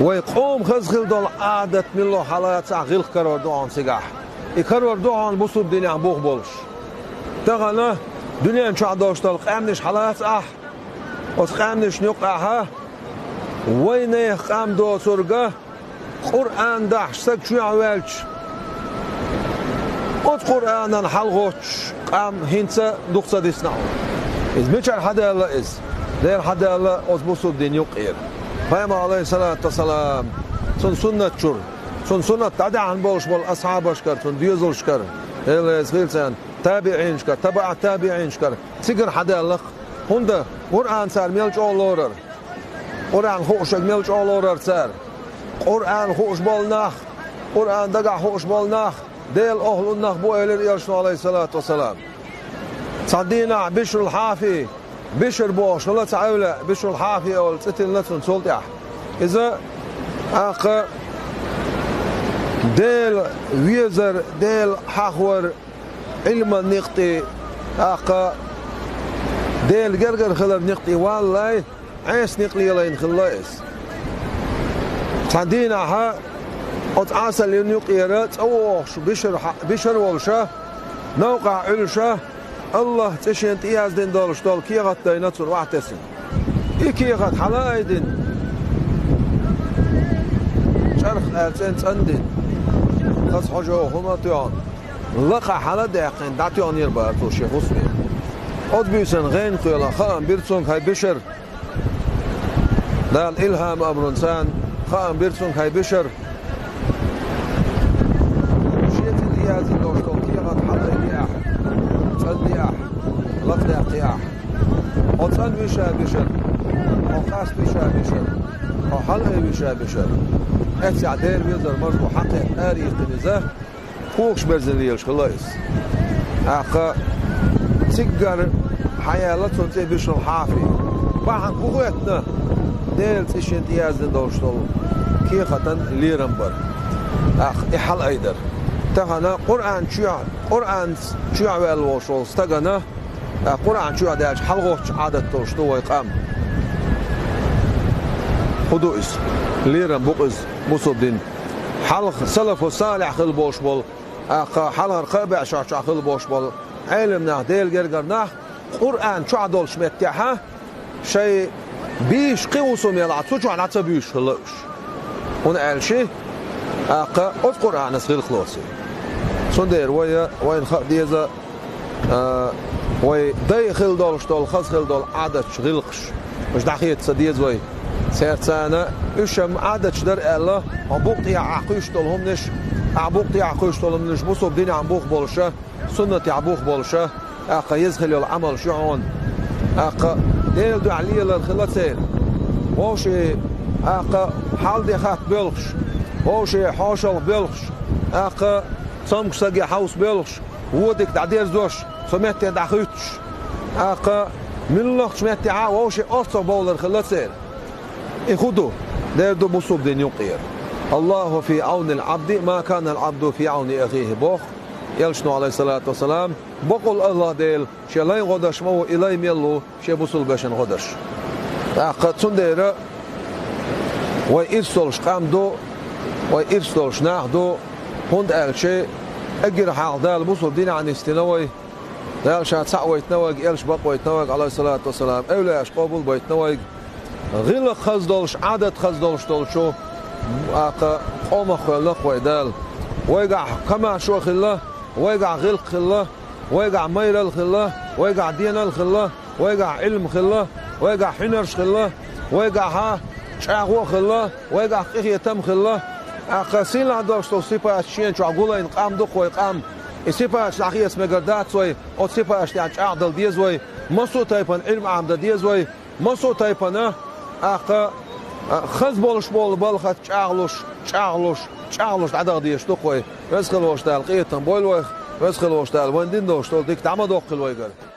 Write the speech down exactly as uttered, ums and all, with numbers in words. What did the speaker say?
Вай къоман хаза хила долу Ӏадат мила хьалаца ахь, гӀиллакх карор ду хьуна цигахь. И карор ду хьуна бусалба динехь бух болуш. Тахана дуьнен чохь долуш долу къаьмнаш хьалаца ахь, оцу къаьмнашна юкъахь вайнехан къам доцург, Къуръан дахьаш стаг чоьхьа ваьлча, оцу Къуръанан хьалагӀоттуш къам хӀинца дукха ца дисна хьуна. Иза мичара хьадаьлла иза? Дера хьадаьлла оцу бусалба динна юккъера. Пайхамар, Ӏалайхиссалату вассалам, цуьнан суннат чуьра, цуьнан суннат дӀадаьхьна болуш болу асхьабашкара, цуьнан доьзалшкара, Дела реза хила царна, табиӀинашкара, табаӀ табиӀинашкара, цигара хьадаьлла-кх. ХӀунда Къуръан цара мел чӀогӀа лорар? Къуръан хууш верг мел чӀогӀа лорар цара? Къуръан хууш болу нах, Къуръан дагахь хууш болу нах, Делан охьалун нах бу, элира Элчано, Ӏалайхиссалату вассалам. Цхьана дийнахь Бишрул Хьафи, Бишр бохуш хилла цхьа эвлаяъ, Бишрул Хьафи олу цӀе тиллина цунна цул тӀаьхьа. Иза, тӀаккха, Дела везар, Дела хьахавар, Ӏилман некъа тӀе, тӀаккха Делан гергара хилар некъа тӀе валлалц, Ӏеса некъ лелийна хилла иза. Цхьана дийнахь оцу Ӏасаллин юкъера цӀа вогӀуш Бишр хьа-, Бишр волуш, новкъахь Ӏуьллуш, АллахӀан цӀе шена тӀе яздина долуш долу кехат дайна цунна охьатесна. И кехат хьала а айдина, чӀарх аьлла цӀена цӀандина, хаза хьожа хӀума а тоьхна, лакха хьала а даьккхина, дӀатоьхнера бара цо шен хӀусаме. Оцу буьйсанна гӀенах кхоьллина хаам бира цуьнга: «ХӀай Бишр!» Дала илхӀам а бира цунна, хаам бира цуьнга: «ХӀай Бишр! Шен цӀе тӀе яздина долуш долу кехат хьала а айде ахь, цӀанде ахь, лакхадаьккхи ахь. Хьо цӀанвий ша, Бишр? Хьо къаствий ша, Бишр? Хьо хьала а айвий ша, Бишр?» Эццехь Дела везар, маршо хьакхетта, арайихкина иза, когаш берзина лелаш хилла иза. ТӀаккха циггара хьаяьлла цуьнан цӀе Бишрул Хьафи. Бахьана хӀун хӀоьттина? Делан цӀе шена тӀе яздина долуш долу кехатан лерам бара. ТӀаккха и хьала а айдара. Тахана Къуръан чоьхьа, Къуръан чоьхьа ваьлла волуш волу стагана, тӀаккха Къуръан чоьхьа даьлча хьалагӀоттуш Ӏадат долуш ду вай къам. ХӀун ду иза? Лерам бу-кх иза бусалба динан. Хьалха салафу салихь хилла болуш болу, тӀаккха хьалхара кхаа бӀешерчохь хилла болуш болу Ӏелам нах, Делан гергара нах Къуръан чохь долчу меттехь шайн бийш кхин хӀусам елахь, цу чохь дӀа ца буьйшуш хилла уьш. ХӀунда аьлча, тӀаккха оцу Къуръанца гӀиллакх лоций. Цундела вай, вайна хаа деза, а, вай дай хилла долуш долу, хаза хилла долу Ӏадаташ, гӀиллакхаш, уьш дӀахеца ца деза вай. Церан царна уьш-м Ӏадаташ дара аьлла, хьо букъ тӀехь ахь кхуьйсуш долу хӀуманаш, ахь букъ тӀехь кхуьйсуш долу хӀуманаш бусалба динехь бух болуша, суннатехь бух болуша, тӀаккха еза хила йолу Ӏамалш ю хьуна. ТӀаккха Делан дуьхьа лелар хилла церан. Вовшийн, тӀаккха хьал-де хатта боьлхуш, вовшийн хьошалгӀа боьлхуш, тӀаккха цомгуш саге хьовса боьлхуш, вон дика дӀадерзош, цу метте дӀахуьттуш, тӀаккха муьлххачу меттехь а вовшийн орцах бовлар хилла церан. И хӀун ду? Дера ду бусалба динан юкъера. «Аллаху фи Ӏавнил Ӏабди, ма канал Ӏабду фи Ӏавни ахихи», боху Элчано, Ӏалайхиссалату вассалам. Бакъволу АллахӀ Дела шен лайн гӀо деш ма ву, и лай мел ву шен бусалба вешин гӀо деш. ТӀаккха цундела вай ирс долуш къам ду, вай ирс долуш нах ду, хӀунда аьлча эггара хьалха Дала бусалба динехь нисдина вай. Дала Ша цхьаъ вайтина вайга, элча бакъвайтина вайга, Ӏалайхиссалату вассалам, эвлаяаш къобалбайтина вайга. ГӀиллакх хаза долуш, Ӏадат хаза долуш долчу, тӀаккха, къомах кхоьллина-кх вай Дала. Вайгахь комаьршо а хилла, вайгахь гӀиллакх хилла, вайгахь майралла хилла, вайгахь денал хилла, вайгахь Ӏилма хилла, вайгахь хьуьнарш хилла, вайгахь чӀагӀо а хилла, вайгахь къинхетам а хилла. ТӀаккха сийлахь долуш долу сипаташ шена чохь гулбина къам ду-кх вай къам. И сипаташ дӀахеца мегар дац вай, оцу сипаташна тӀехь чӀагӀдала деза вай, массо а тайпана Ӏилма Ӏамадан деза вай, массо а тайпана, тӀаккха, а, хаза болуш болу балхах чӀагӀлуш, чӀагӀлуш, чӀагӀлуш дӀадаха дезаш ду-кх вай. Веза хила волчу Дала къинхетам бойла вайх, Веза хила волчу Дала вайна дина долуш долу дика дӀа ма доккхийла вайгара.